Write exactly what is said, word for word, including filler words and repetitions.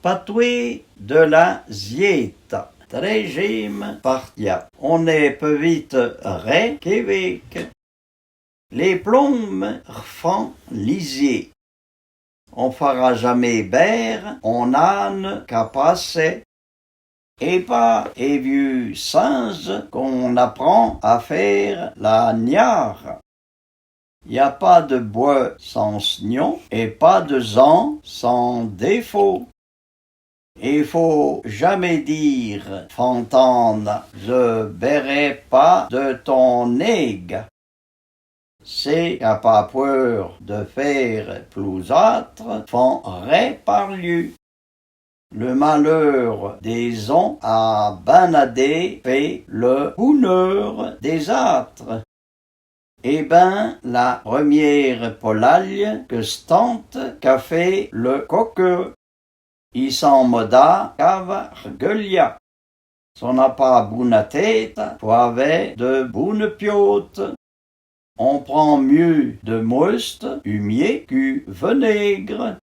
Patwé de la Zyéta, trèzyéma partia. On ne pe vite rè k'évék. Lé plombe rfan lizyé. On fera jamé bère on âne k'a pa sè. É pa é vyeu sinze k'on apran a fére la nyâra. Y a pa de bwè san sgnon é pa de zan san défo. É fô jamé dîre fantana, je bèrè pa de ton éga. Sé k'a pa pweur de fére plouzâtre fan rè par lyeu. Le malheur dé zon a bin adé fé le bouneur dé-z-âtre. É bin la premyére polalye ke stante k'a fé le kokeu. I san moda k'a va rgeulyà. S'on n'a pa bona téta, fô avè de bona pyote. On pran myeu de mouste u myé k'u venégre.